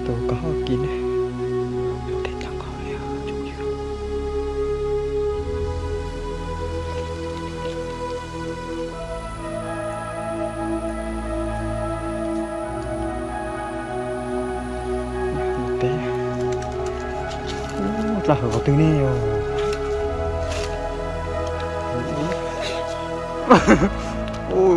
ໂຕກໍຮອດກິນເດ້ ເຕັມທັງເຂົ້າແລ້ວ ຈຸກຢູ່ ເຕະ ໂອ້ ຕາເຫີກເອົາຕຶງແນ່ ໂອ້ ໂອ້.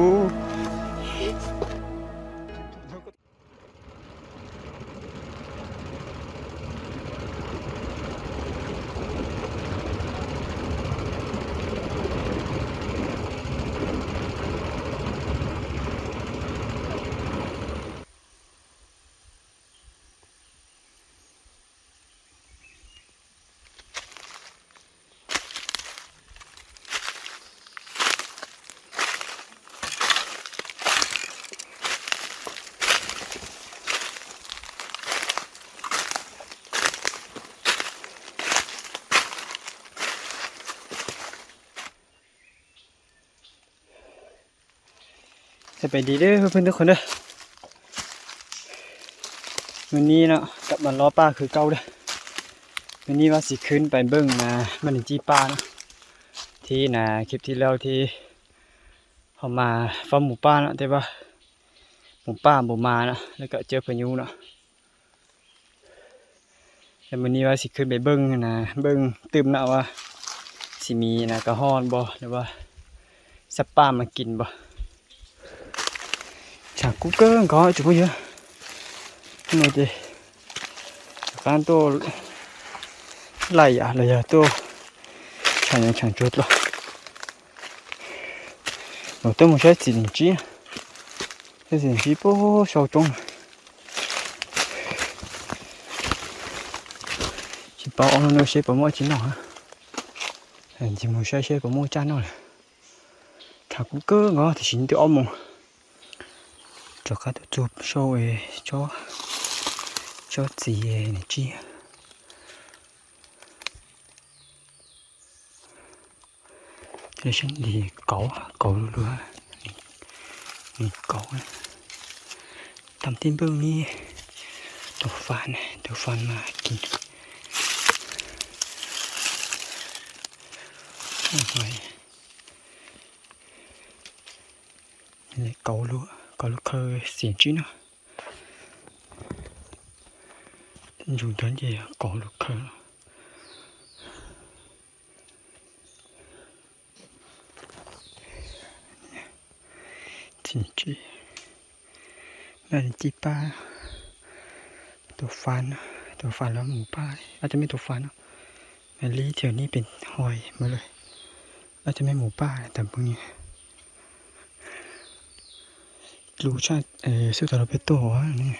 ສະບາຍດີເດີເພື່ອນໆທຸກຄົນເດີ ມື້ນີ້ເນາະ ກັບມາເລາະປ່າຄືເກົ່າເດີ. ມື້ນີ້ວ່າຊິຂຶ້ນໄປເບິ່ງນາມັນຈີ່ປ່າເນາະ ທີ່ນາຄລິບທີ່ແລ້ວທີ່ເຮົາມາເຝົ້າໝູປ່າເນາະ ແຕ່ວ່າໝູປ່າບໍ່ມາເນາະ ແລ້ວກໍເຈີພາຍຸເນາະ. ແລ້ວມື້ນີ້ວ່າຊິຂຶ້ນໄປເບິ່ງຫັ້ນນະ ເບິ່ງຕື່ມນະວ່າຊິມີນະກະຮອດບໍ່ ຫຼືວ່າສັດປ່າມາກິນບໍ່. ສາງກູເກີ້ງກໍຈຸບໍ່ເຍອະ ໂອເຄ ການໂຕໄລ່ອະໄລ່ອະໂຕ ສາງຫຍັງສາງຈຸດລະ ໂຕໝູໃຊ້ສີໜຶ່ງຈີ ໃຊ້ສີໜຶ່ງຈີ ໂອ້ ຊອກຕົງ Chỉ bảo ông nó sẽ bảo mua chỉ nó hả? Anh chỉ mua sai sẽ bảo mua cha nó là. Thằng cũng cứ ngó thì xin tôi ông. Cho cá tôi chụp show ấy cho cho gì này chi. Thế xin đi cẩu, cẩu lúa. Đi cẩu. Tăm tin bưng đi. Tô phản, tô phản mà kì. Ôi. Đi cẩu lúa, cẩu lúa khơi xin chứ nó. Dùng đến gì cẩu lúa khơi. Chính trị. ມັນຈີ່ປ່າ ໂຕຟານ ໂຕຟານແລ້ວໝູປ່າ ອາດຈະແມ່ນໂຕຟານເນາະ ແມ່ນລີ້ແຖວນີ້ເປັນຮອຍໝົດເລີຍ ອາດຈະແມ່ນໝູປ່າ ຕາມເບິ່ງນີ້ ຮູ້ຊາດ ເອີ ສຸດຕາໂລເປໂຕ ນີ້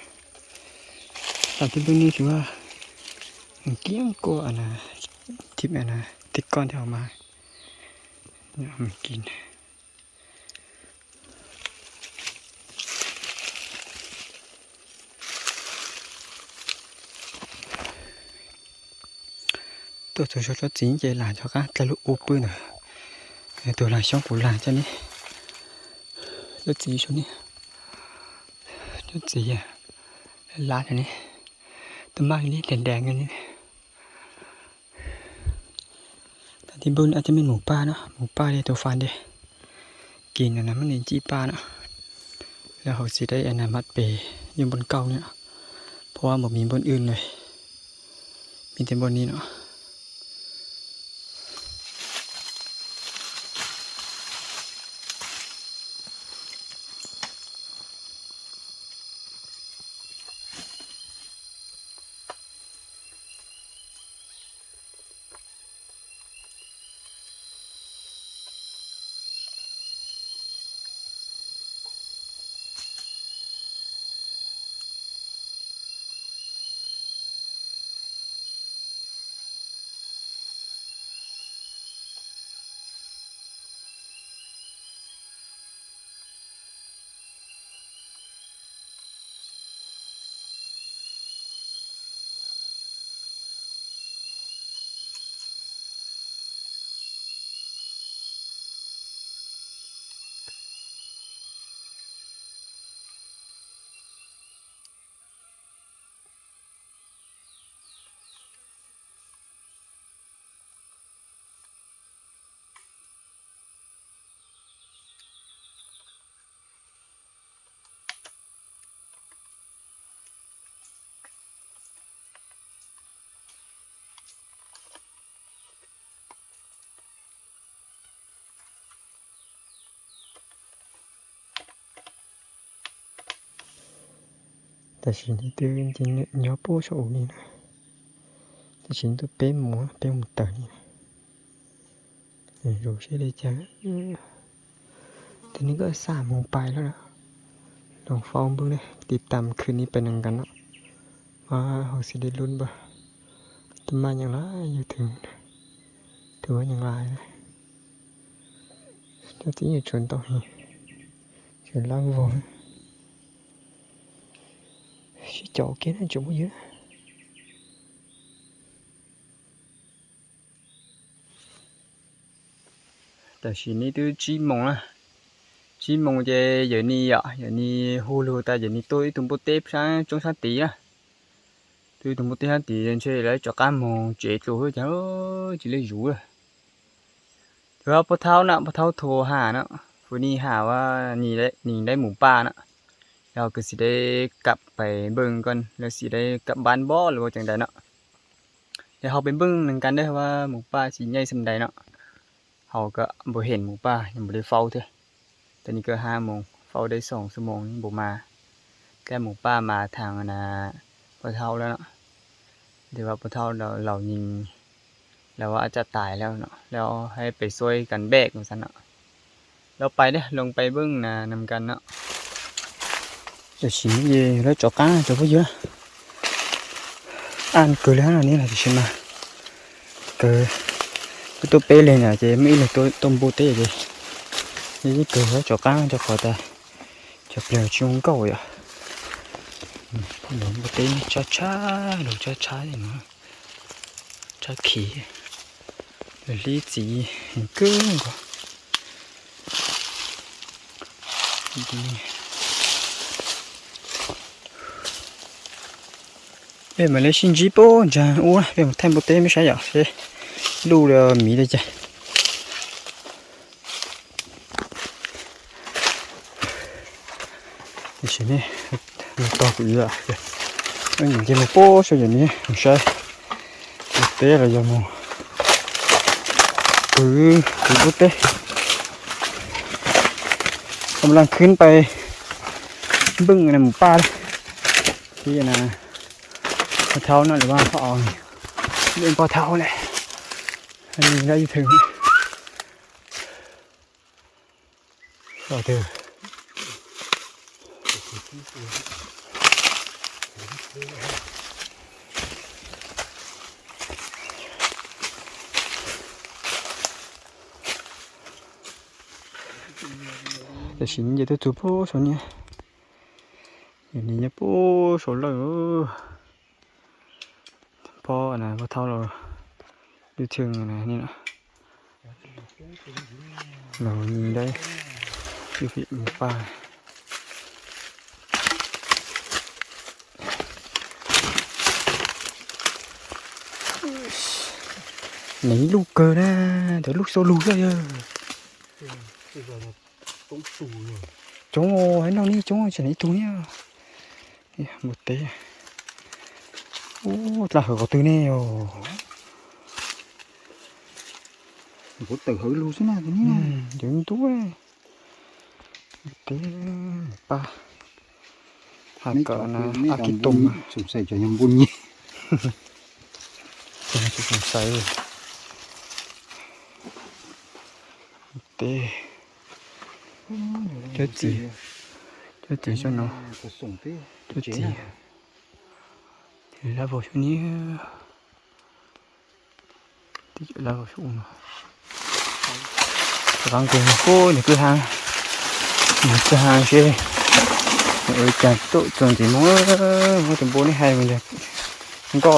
ຕາມທີ່ເບິ່ງນີ້ຖືວ່າ ມັນກ້ຽງກວ່າອັນນະ ທິບອັນນະ ທິບກ່ອນທີ່ເຮົາມາ ເອົາມາກິນ. ໂຕ ໂຕ ໂຕຈີນເຈຫຼານເຈົ້າກະ ຕະລຸອູປືນ ໂຕລາຍຊ່ອງປູລານເຈົ້ານີ້ ໂຕຈີນຊ່ວງນີ້ ໂຕຈີນຫຼານອັນນີ້ ໂຕມາກນີ້ແດງໆ ອັນນີ້. ທີ່ເບິ່ງອາດຈະແມ່ນໝູປ່າເນາະ ໝູປ່າເດ້ ໂຕຟານເດ້ ກິນອັນນັ້ນມັນເປັນຈີ່ປ່າເນາະ ແລ້ວເຮົາຊິໄດ້ອັນນັ້ນມັດເປຢູ່ບ່ອນເກົ່ານີ້ເນາະ ເພາະວ່າບໍ່ມີບ່ອນອື່ນເລີຍ ມີແຕ່ບ່ອນນີ້ເນາະ. ໂ但是你对人家鸟，鸟不说你呢，但是你都别摸，别摸到你呢。嗯，有些人家，嗯，ตอนนี้ก็สามโมงปลายแล้วนะ ลองเฝ้าเบิ่งเด้อ ติดตามคืนนี้ไปนำกันเนาะ ว่าเฮาสิได้ลุ้นบ่ ต้นไม้ยังหลายอยู่ เถิง ถือว่ายังหลายนะ เจ้าที่อยู่ชนต้องให้ เชิญล่างวง สิเจาะเกณฑ์ให้จบบ่เยอะ แต่ชีนี้ตื้อจีโมงนะ จีโมงเจ เดี๋ยวนี้อ่ะ เดี๋ยวนี้ฮู้ฮู้ แต่เดี๋ยวนี้ตัวอีตุ่มโปเต้พระจงชาติอ่ะ ตัวอีตุ่มโปเต้ชาติเจนเชยแล้วจอกก้ามโมงเจตัวเฮ้ยจ้ะ เอ้ย จิเลยอยู่เลย ถือว่าพ่อเฒ่านะ พ่อเฒ่าโทรหาเนาะ ผู้นี้หาว่านี่แหละ นี่ได้หมูป่าเนาะ เราก็สิได้กลับไปเบิ่งก่อน แล้วสิได้กลับบ้านบ่ หรือว่าจั่งใดเนาะ เดี๋ยวเราไปเบิ่งนำกันเด้อว่าหมูป่าสิใหญ่ส่ำใดเนาะ เราก็บ่เห็นหมูป่า ยังบ่ได้เฝ้าเทื่อ ตอนนี้ก็ห้าโมง เฝ้าได้สองชั่วโมงยังบ่มา แต่หมูป่ามาทางอันน่ะ พ่อเฒ่าแล้วเนาะ แต่ว่าพ่อเฒ่าเรา เรายิง เราว่าอาจจะตายแล้วเนาะ แล้วให้ไปช่วยกันแบกว่าซั่นเนาะ เราไปเด้อ ลงไปเบิ่งนานำกันเนาะ เดี๋ยวสิเย แล้วจอกก้า จอกบ่เยอะ อ่านเกินแล้วนี่แหละที่ฉันมา เกิน ตัวเป้เลยเนี่ย เจ ไม่เลย ตัว ตัวโปเต้ เจ นี่เกินแล้วจอกก้า จอกขอตาย จะเปลี่ยนช่วงเก่าอ่ะ อืม โปเต้นี่ช้าๆ ลงช้าๆ เลยเนาะ ช้าขี่ ลีสีเกินกว่า เอ้ย มาเลย ชินจิโป้ จ้ะ โอ้ย เป็นแท่นโปเต้ ไม่ใช่เหรอ เฮ้ย ดูแล้วมีเลยจ้ะ ဒီရှင်နေတော့ကြည့်ရအောင်။ အဲ့ဒီရေမပိုးဆိုရင်နေမဆိုင်။ တဲရရမ။ อือ ဒီဘုတ်တဲ။ กำลังขึ้นไปเบิ่งในหมูป่าเลย ที่นะ พ่อเฒ่านั่นหรือว่าพ่อเอา เป็นพ่อเฒ่าแหละ อันนี้ได้ถึง เอาเถอะ แต่ชิ้นเยอะตัวโปโซเนีย อย่างนี้เนี่ย โอ้ โซเลย เออ พ่ออันนั้น พ่อเฒ่าเราอยู่เทิงอันนั้นนี่เนาะ เรายิงได้อยู่ที่หมูป่า นี่ลูกเกินนะ เดี๋ยวลูกโซลูเลยเออ ต้องสูงเลย จงโอ้ให้น้องนี่ จงโอ้ฉันไอ้ตัวเนี้ย เอ๊ะ หมดเตะ โอ้ ตาเหอะก็ตื่นแน่ โอ้ หมดเตะเหอะ รู้สินะตัวนี้นะ อืม เดี๋ยวมันตัว หมดเตะ ปลา หากก่อนนะ ไม่จอด อากิตุ่ม ไม่จอด สงสัยจะยังบุญนี่ สงสัย เต เจ้าจี เจ้าจี เจ้าเนาะ เจ้าจี แล้วบอกช่วงนี้ ติดแล้วบอกช่วงนี้ กำลังกู โอ้ย นี่คือทาง นี่คือทางเช่ เออ จังโต จังจี มอง เออ มันจะโบนี่ให้มันเลย มันก็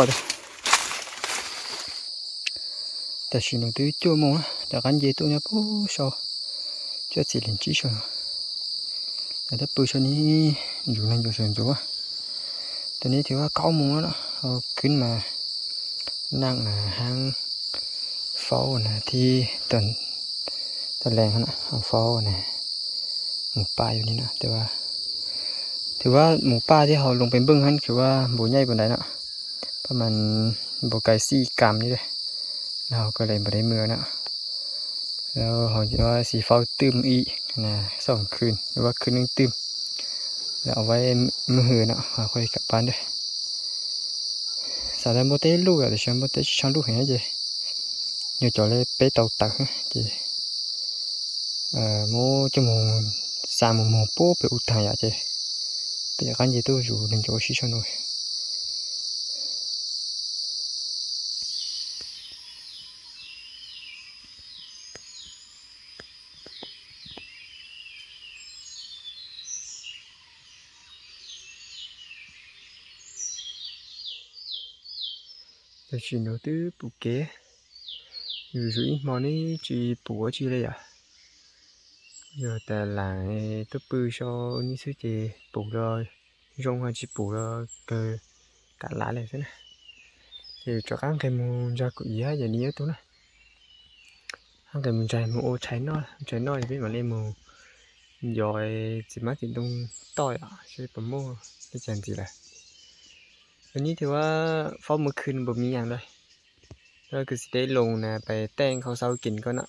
แต่ชีโนตื้อจั่วโมงนะ แต่กันเยตุเนี่ย โอ้ โซ จั่วสี่เหรียญจี้โซ แต่ถ้าปืนโซนี้ อยู่ในอยู่ส่วนตัว ตอนนี้ถือว่าเก้าโมงแล้วเนาะ เราขึ้นมานั่งนะ ห้างเฝ้านะ ที่ตอน ตอนแลงนะ เอาเฝ้านะ หมูป่าอยู่นี่นะ แต่ว่า ถือว่าหมูป่าที่เราลงไปเบิ่งหั่น คือว่าบ่ใหญ่ปานใดเนาะ ประมาณบ่ไกลสี่กรัมนี่เด้ แล้วเราก็เลยบ่ได้เมือเนาะ แล้วเราจะว่าสิเฝ้าตื่มอีกนะ สองคืน หรือว่าคืนหนึ่งตื่ม ແລ້ວເອົາໄວ້ມື້ຮືນເນາະ ເຮົາຄ່ອຍກັບບ້ານເດີ້. ສາວແລ້ວບໍ່ເຕະລູກອະ ແຕ່ເຊີງບໍ່ເຕະຊ່າງລູກເຫັນເຈ ຢູ່ຈອເລເປເຕົາຕັກເຈ ເອີ ໂມຈະໂມງ ສາມໂມງໂປ້ ໄປອຸດທານຍາເຈ ໄປກັນເຈໂຕຢູ່ໜຶ່ງໂຈຊິຊະໂນຍ. ແຕ່ຊິໂນຕື້ປູເກ ຢູ່ຊູອິມອນນີ້ ຈີປູຈີເລຍອະ ຢູ່ແຕ່ລາງຕຸປືຊໍນີ້ຊື່ເຈ ປູລອ ຍົງຫາຈີປູລອ ເກີກາລາເລຍຊະນະ. ເຈຈອກກາງໄກມູນຈາກຸອີຍາ ຢ່ານີ້ຍາຕຸນະ. ຫາກແຕ່ມັນໃຈມັນໂອໄຊນ້ອຍ ໄຊນ້ອຍເປັນມາເລຍໝູ່ຢອຍ ຊິມາຕິດຕົງຕ້ອຍອະ ຊິປະໂມໄດ້ຈັ່ງຊີ້ແຫຼະ. ອັນນີ້ຖືວ່າຟ້າວມື້ຄືນບໍ່ມີຫຍັງເລີຍ ແລ້ວຄືຊິໄດ້ລົງນະ ໄປແຕ່ງເຂົ້າເຊົ້າກິນກ່ອນເນາະ.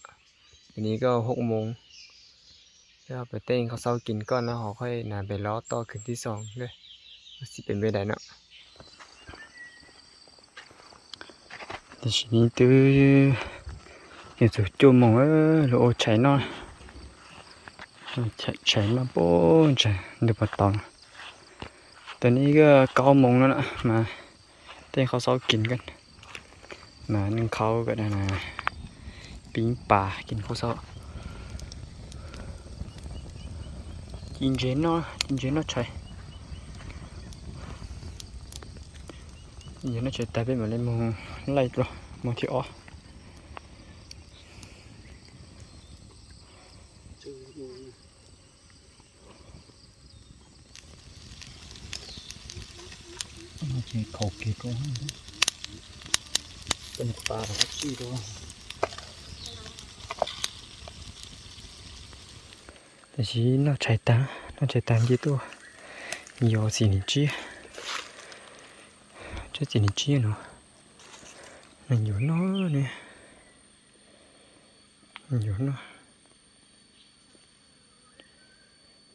ອັນນີ້ກໍຫົກໂມງ ແລ້ວໄປແຕ່ງເຂົ້າເຊົ້າກິນກ່ອນ ແລ້ວເຮົາຄ່ອຍນະ ໄປລໍຕໍ່ຄືນທີສອງເດີ້ ວ່າຊິເປັນແບບໃດເນາະ. ແຕ່ຊິມີຕື້ ເຫັນສຸຈຸໂມງເອີ ໂລໂອໄຊນ້ອຍ ໄຊນ້ອຍໂປ້ນ ໄຊ ດູປະຕອງ. ຕອນນີ້ກໍເກົ້າໂມງແລ້ວນະ ມາແຕ່ງເຂົ້າເຊົ້າກິນກັນ ມາໜຶ້ງເຂົ້າກັນນະ ປີ້ງປາ ກິນເຂົ້າເຊົ້າ. ກິນເຢັນເນາະ ກິນເຢັນເນາະໄຊ ກິນເຢັນເນາະໄຊ ຕາຍເປັນມາເລຍໂມງໄລ່ຕົວະ ໂມງທີ່ອອກ. ໂອເຄ ເຂົາເກັບລົງໃຫ້ເດີ້ ເປັນປາທີ່ຕົວະ ແຕ່ຊິນອກໃຊ້ຕາ ນອກໃຊ້ຕາເຈໂຕ ມີໂອຊີນີເຈຍ ເຈຍຊີນີເຈຍເນາະ ມັນຢູ່ເນາະນີ້ ມັນຢູ່ເນາະ.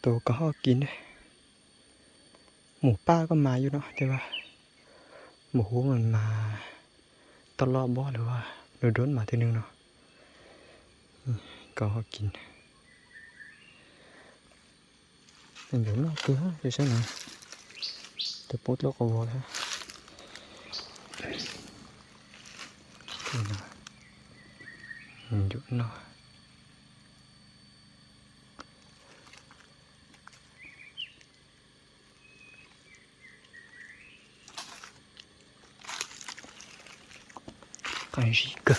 ໂຕກໍຮອດກິນເດ້ ໝູປ່າກໍມາຢູ່ເນາະ ແຕ່ວ່າບໍ່ຮູ້ມັນມາຕະຫຼອດບໍ່ ຫຼືວ່າດົນໆມາເທື່ອໜຶ່ງເນາະ. ກໍຮອດກິນ ມັນຢູ່ນອກຄື ຢູ່ໃສນະ ແຕ່ປົດໂລກກໍບໍ່ແລ້ວ ນີ້ນະ ມັນຢູ່ນອກ. ໄກ່ສີເກີ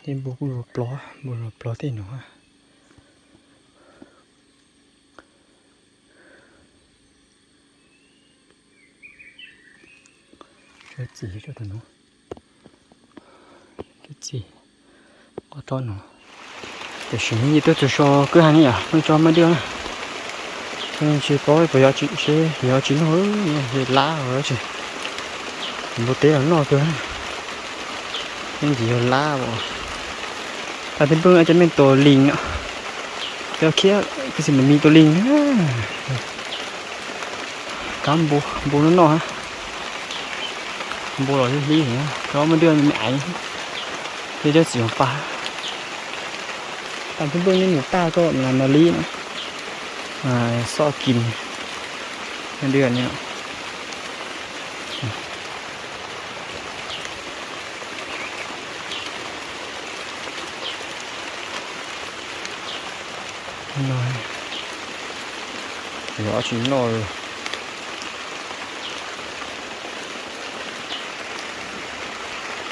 ນີ້ບຸກຫຼວງປອ ບຸກຫຼວງປອເຕເນາະ. ເຈົ້າຈີ່ເຈົ້າຕົວໜູ ເຈົ້າຈີ່ ອໍຕອນເນາະ ແຕ່ຊິມີຕົວຈອຊອເກີຫັ້ນນີ້ອະ ມັນຈອມາເດືອນ ມັນຊິປອຍປະຍາດຊິເຊ ປະຍາດຊິໂນເອີຍ ເຮັດລາວເອີຍຊິ ບໍ່ເຕະລາວນອກເກີ ມັນຊິເຮັດລາວບໍ່ ອາດຈະເບິ່ງ ອາດຈະແມ່ນໂຕລິງເນາະ ແຕ່ເຄຍຄືຊິບໍ່ມີໂຕລິງນະ. ກຳໂບ ໂບນອກໆ ຮະ ໂບຫຼໍ່ລີໆ ຮະ ເພາະວ່າມັນເດືອນມັນໄອ ເຮັດໄດ້ສຽງປາ ຕາມທີ່ເບິ່ງໃນໝູປ່າກໍນຳມາລີເນາະ ອ່າ ຊອກກິນ ເດືອນນີ້ເນາະ. ນ້ອຍ ເດີຊິນ້ອຍ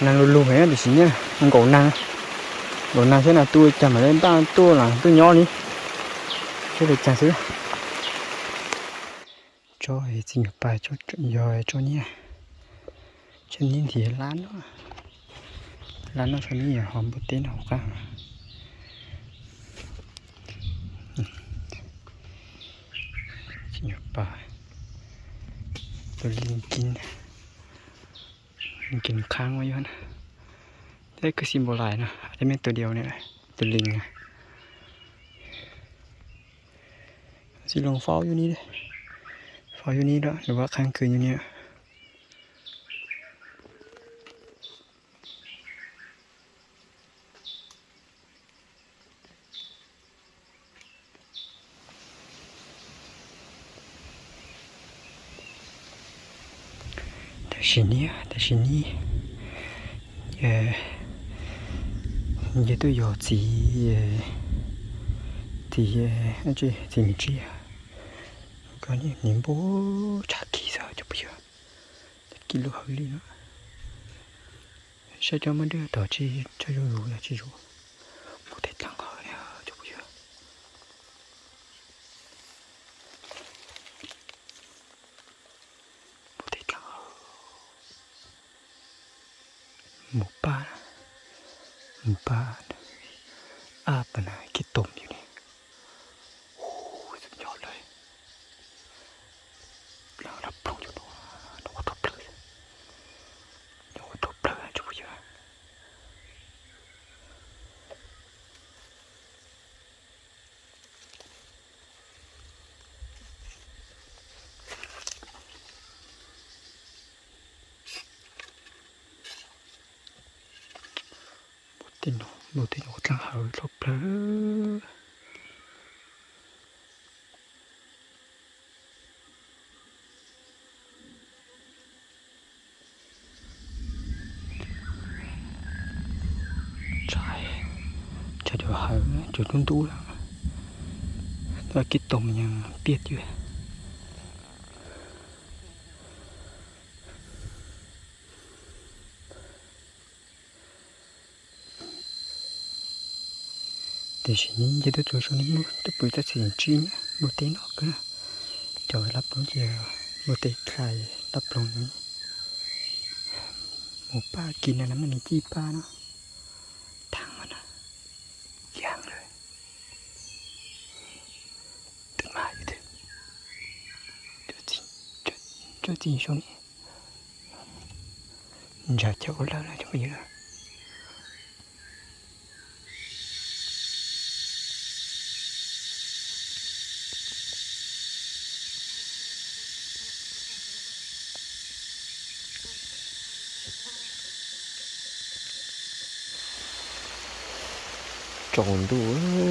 ນັ່ງລຸ້ນໆ ເຫັນດິຊິເນຍ ມັນກໍນັ່ງ ກໍນັ່ງເຊັ່ນນະ ຕູ້ຈຳມາເລີຍ ບ້ານຕູ້ຫຼັງ ຕູ້ຍໍນີ້ ເຮັດໄດ້ຈັ່ງຊີ້. ຈອຍຈິງປາ ຈອຍ ຈອຍເນຍ ຊະນິດທີ່ລ້ານເນາະ ລ້ານເນາະ ຊະນິດຫອມບໍ່ເຕັນຫອມກາງ ຈິງປາ ໂຕລິງກິນ ກິນຄ້າງໄວ້ຢູ່ຫັ້ນ. ແຕ່ຄືຊິບໍ່ຫຼາຍເນາະ ອາດຈະແມ່ນຕົວດຽວນີ້ແຫຼະ ຕົວລິງນະ. ຊິລົງເຝົ້າຢູ່ນີ້ເດ້ ເຝົ້າຢູ່ນີ້ເນາະ ຫຼືວ່າຄ້າງຄືນຢູ່ນີ້. 但是呢，但是呢，呃，也都有几，几，呃，这，几米之啊。我告诉你，你不查几条就不行，几路好绿了。 Sa cho ma deu to chi cho yo yo ya chi yo. Bu te tlang ha ya cho bu yo. Bu te tlang ha. Mu pa. Mu pa. ອາປະນາກິຕົມຢູ່ນີ້. ໂອ້ ສຸດຍອດເລີຍ. ລະລົງຢູ່ເນາະ ໂດດລົງເລີຍ ໂດດລົງເລີຍ ຈຸເຍ. ບໍ່ຕິນ ບໍ່ຕິນ ໂອ ຈັງຫາລົບເລີຍ. ໃຊ່ ຈະເດີນຫາຈຸດນັ້ນດູລະ ແຕ່ວ່າກິດຕົມຍັງປຽກຢູ່. 但是呢，这个左手呢，这不在前进，不对那个，叫拉不动，不对开，拉不动呢。我爸给那那么年纪大了，躺了呢，养了，等嘛一点，就进，就就进手呢。 Jajak ulang lah, cuba je lah. ຈອງດູເອີ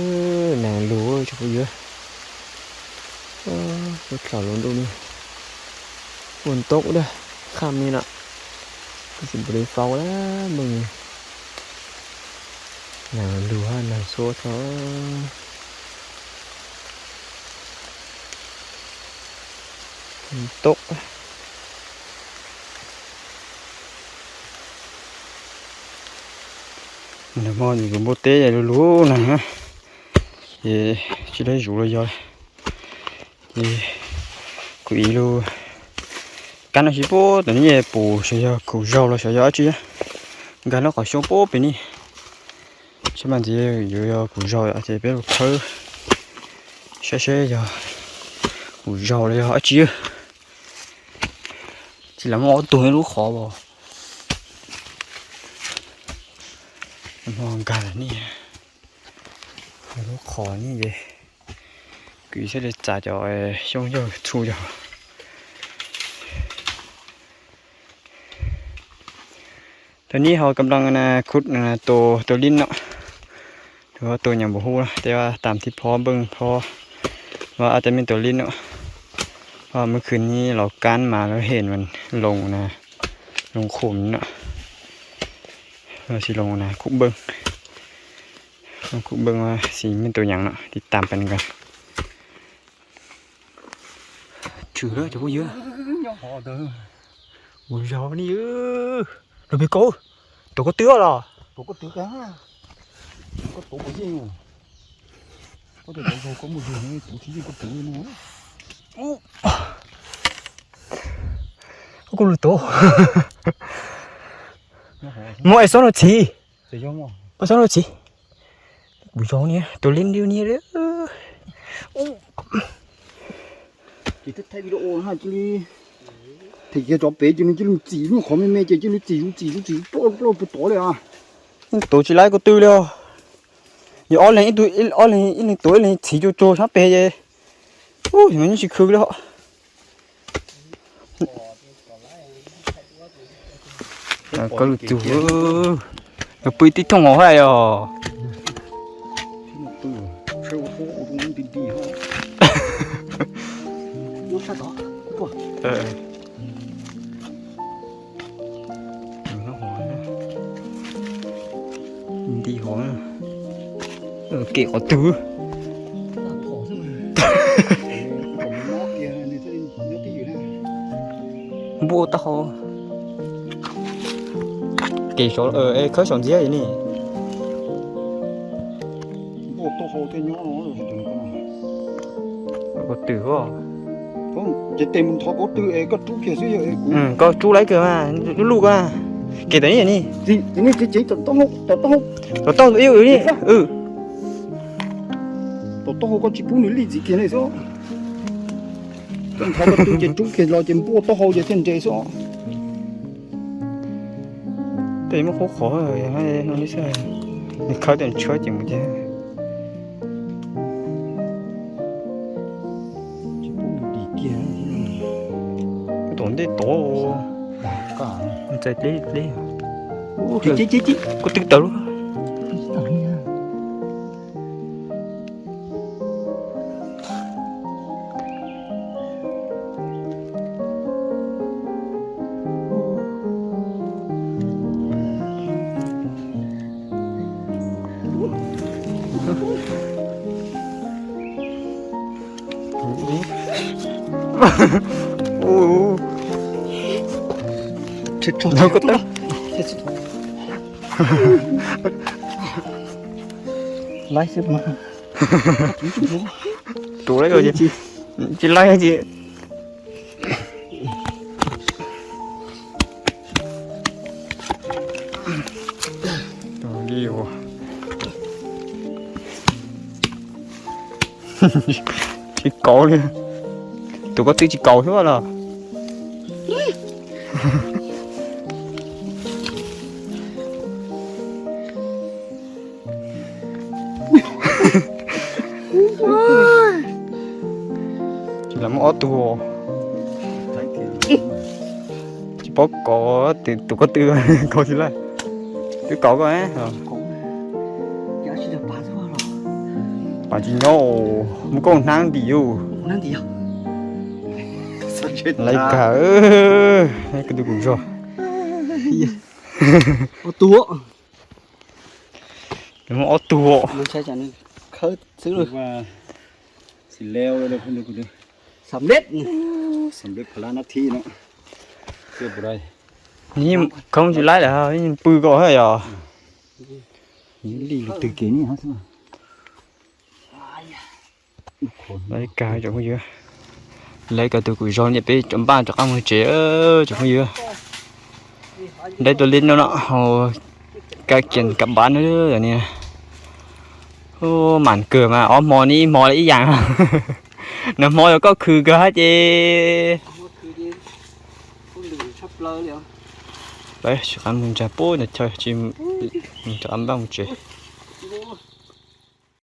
ຍ ນາງດູເອີຍ ເຈົ້າຜູ້ເອີຍ ເອີ ລົດເຂົາລົງດູນີ້ ຝົນຕົກເດີ້ ຄ່ຳນີ້ນະ ຄືຊິບໍ່ໄດ້ເຝົ້າແລ້ວມື້ນີ້ ນາງດູ ນາງໂຊເອີຍ ຝົນຕົກ. ມັນມອນຢູ່ບົນເຕໃຫຍ່ຫຼູໆນະ ເອີ ຊິໄດ້ຢູ່ລະຢອ ເອີ ກຸອີລູ ກັນເອົາຊິໂປ ຕອນນີ້ປູຊະຍາ ກູເຈົ້າລະຊະຍາຈິ ກັນເອົາເຂົາຊົງໂປເປັນນີ້ ສະມັນຊິຢູ່ ຢູ່ ຢູ່ ກູເຈົ້າ ອາດຈະເປັນເຂົາ ເຊ ເຊ ຢູ່ ກູເຈົ້າລະຢາຈິ ຊິລະມອງຕູໃຫ້ລູກຂໍບໍ່ ມອງກັນນີ້ ລູກຂໍນີ້ເດ້ ກູເສດຈາຈອຍ ຊົງໂຍທູຢາ ຕອນນີ້ເຮົາກຳລັງ ອັນນ່າ ຂຸດ ອັນນ່າ ໂຕ ໂຕລິ້ນເນາະ ຫຼືວ່າໂຕຫຍັງບໍ່ຮູ້ ແຕ່ວ່າຕາມທີ່ພໍເບິ່ງ ພໍວ່າອາດຈະແມ່ນໂຕລິ້ນເນາະ ເພາະວ່າມື້ຄືນນີ້ລາວກ້ານມາ ລາວເຫັນມັນລົງ ອັນນ່າ ລົງຂຸມເນາະ ລາວຊິລົງ ອັນນ່າ ຂຸດເບິ່ງ ລອງຂຸດເບິ່ງວ່າຊິແມ່ນໂຕຫຍັງເນາະ ຕິດຕາມໄປນຳກັນ. ຈື່ເດີ ຈະບໍ່ເຍອະ ຍັງພໍເດີ ໂອ້ຍ ຍາວນີ້ເອີ ໂຕເປັນໂກ ໂຕກໍເຕືອລະ ໂຕກໍເຕືອກະ ກໍໂຕບໍ່ເຍອະຢູ່ ກໍແຕ່ໂຕກໍບໍ່ເຍອະນີ້ ໂຕທີ່ກໍເຕືອຢູ່ ໂອ້ ກໍຮູ້ໂຕ ยังพอ โมไอโซโนที จะย่อมอ่ะ ก็สองโลสี่ กูยองเนี่ย ตัวเล่นเดียวนี้เลย โอ้ จิตไทยวิดีโอฮะ จิลี เทเกียจอเป๋ จิลี จิลีจี นี่ ขอแม่แม่ จิลีจี จี จี จี โปรด โปรด โปรด ต่อเลยอ่ะ ໂຕຊິຫຼາຍກວ່າຕື່ແລ້ວ. ຢ່າອອກແລ້ວ ອີກໂຕ ອອກແລ້ວ ອີກໜຶ່ງໂຕ ອີກໜຶ່ງໂຕ ສີໂຈໂຈຊະເປເຢ. ໂອ້ຍ ມັນຍັງຊິຄືກແລ້ວ. ເອີ ກໍຮູ້ຕົວ ເອີ ກໍປຸ້ຍຕິດຖົງເອົາໃຫ້ອອກ. Ơ. Nó hổ nữa. Đi hổ nữa. Ờ, kệ có tứ. Bộ tao hổ. Kệ số, ờ, ê, khớp số gì vậy nè? Bộ tao hổ thế nhó nó rồi. Có tứ hổ. ເຈັດເຕັມມັນທອບບໍ່ຕື່ເອ ກໍຈຸກຽວຊື້ເອ ເອີ ກູ ອືມ ກໍຈຸໄລເກີມາ ລູກໆ ອາ ເກຕນີ້ ນີ້ ນີ້ ນີ້ ເຈ ເຈ ຕອນຕ້ອງ ຕອນຕ້ອງ ຕອນຕ້ອງ ເອີ ນີ້ ເອີ ຕອນຕ້ອງ ກໍຈິປູນີ້ລີຊິເກນີ້ຊະ ຕ້ອງທອບບໍ່ຕື້ເຈ ຈຸກຽວລໍ ເຈ ບໍ່ຕ້ອງເຮົາ ເຈ ເສັ້ນເຈຊະ. ເຕະມາໂຄຂໍ ເອີ ໃຫ້ນ້ອງນິສາ ນີ້ເຂົາເຕັມຊ່ວຍຈິງບໍ່ເຈ ດີເກຍ ໂຕເດໂຕ ກາ ມັນໃຈເຕະເຕະ ໂອ້ ຈິຈິຈິຈິ ກູຕຶກເຕົາ ໂອ້ໂຫ ເຈັບ ເຈັບ ເຈັບ ເຈັບ ໄລ່ຂຶ້ນມາ ໂຕໄດ້ກໍຈິ ຈິໄລ່ຈິ ໂຕດີໂຫ ຈິເກົາເລີຍ ໂຕກໍຕິຈິເກົາຄືວ່າລະ. ລະມາອອກຕູ ຊິປອກກໍຕື່ ຕູກໍຕື່ ກໍຊິລະ ຕື້ເກົາກໍແຮ ປາຈິໂນ ມັນກໍນາງດີຢູ່ ນາງດີຢູ່ ໄລກາ ເອີ ໃຫ້ກະດູກໂຈ ອອກຕູ ມັນອອກຕູ ມັນໃຊ້ຈັງ ເຄີຍຊື້ ຄິດວ່າຊິແລ້ວແລ້ວເພິ່ນ ສຳເລັດ ສຳເລັດພາລະໜ້າທີ່ເນາະ ເກືອບບໍ່ໄດ້ ນີ້ເຂົາຊິໄລ່ແລ້ວ ນີ້ປືກໍໃຫ້ອະ ນີ້ລີກຕຶກເກນີ້ເຮົາ ໄລກາ ເຈົ້າຜູ້ຢູ່ ໄລກາ ຕູກູຈອນ ຢ່າໄປຈຳບ້ານຈະກຳເຈ ເອີ ເຈົ້າຜູ້ຢູ່ ໄດ້ຕົວຫຼິ້ນແລ້ວເນາະ ເຮົາກະກຽນກັບບ້ານເດີ ດຽວນີ້ ໂອ້ ໝານເກີມອະ ອໍ ໝໍນີ້ ໝໍລະອີກຢ່າງ ນຳໝໍລະກໍຄືກະເຈ ໄປ ຊິກຳເຈ ປູ້ນະ ເຈົ້າຈິ ຈະກຳບ້ານເຈ.